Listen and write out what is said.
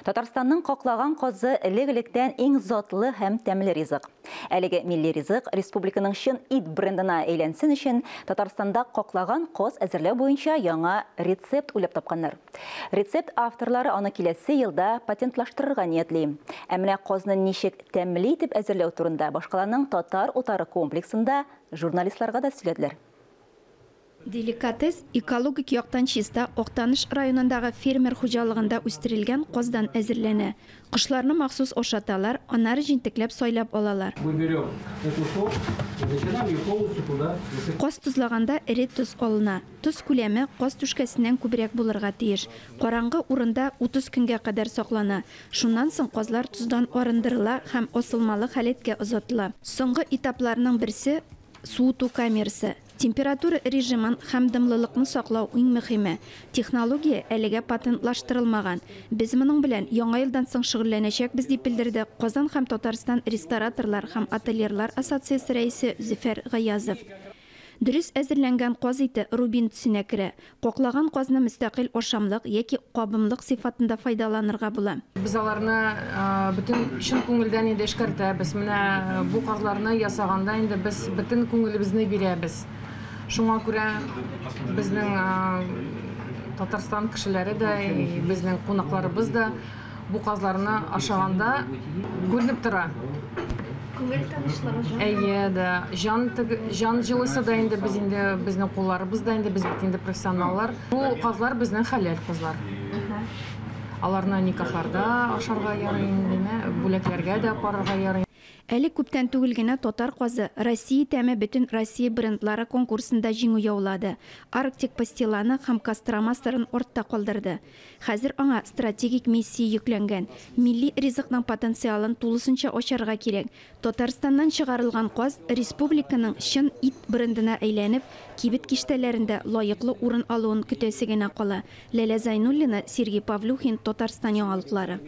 Татарстанның каклаган казы элек-электән иң затлы һәм тәмле ризык. Әлеге милли ризык республиканың чын ит брендына әйләнсен өчен Татарстанда каклаган каз әзерләү буенча яңа рецепт уйлап тапканнар. Рецепт авторлары аны киләсе елда патентлаштырырга ниятли. Ә менә казны ничек тәмле итеп әзерләү турында башкаланың Татар утары комплексында журналистларга да сөйләделәр. Деликатес экологик яктан чиста Актаныш районындагы фермер хуҗалыгында үстерелгән каздан әзерләнә. Кошларны махсус ашаталар, аннары җентекләп сайлап алалар. Мы берем эту соль и начинаем ее полностью туда засыпать. Каз тозлаганда эре тоз алына. Тоз күләме каз түшкәсеннән күбрәк булырга тиеш. Караңгы урында 30 көнгә кадәр саклана. Шуннан соң казлар тоздан арындырыла һәм асылмалы халәткә озатыла. Соңгы этапларның берсе, суыту камерасы. Температура режимын һәм дымлылыкны саклау иң мөһиме. Технология әлегә патентлаштырылмаган. Без моның белән Яңа елдан соң шөгыльләнәчәкбез, дип белдерде Казан һәм Татарстан рестораторлар һәм отельерлар ассоциациясе рәисе Зөфәр Гаязов. Дөрес әзерләнгән каз ите рубин төсенә керә. Каклаган казны мөстәкыйль ашамлык яки кабымлык сыйфатында файдаланырга була. Без аларны бөтен чын күңелдән инде эшкәртәбез. Менә бу казларны ясаганда инде без бөтен күңелебезне бирәбез. Шуңа күрә безнең Татарстан кешеләре дә, безнең кунакларыбыз да бу казларны ашаганда күренеп тора. Күңел тынычлыгы, җан. Әйе, да. Җан, җан җылысы да инде без инде безнең кулларыбыз да инде без бит инде профессионаллар. Бу казлар безнең хәләл казлар. Аларны никахларда ашарга ярый инде, бүләкләргә дә апарырга ярый. Әле күптән түгел генә татар казы Россия тәме бөтен Россия брендлары конкурсында җиңү яулады. Арктик пастиланы һәм Кострома сырын артта калдырды. Хәзер аңа стратегик миссия йөкләнгән. Милли ризыкның потенциалын тулысынча ачарга кирәк. Татарстаннан чыгарылган каз республиканың чын ит брендына әйләнеп, кибет киштәләрендә лаеклы урын алуын көтәсе генә кала. Ләлә Зайнуллина, Сергей Павлюхин, Татарстан яңалыклары.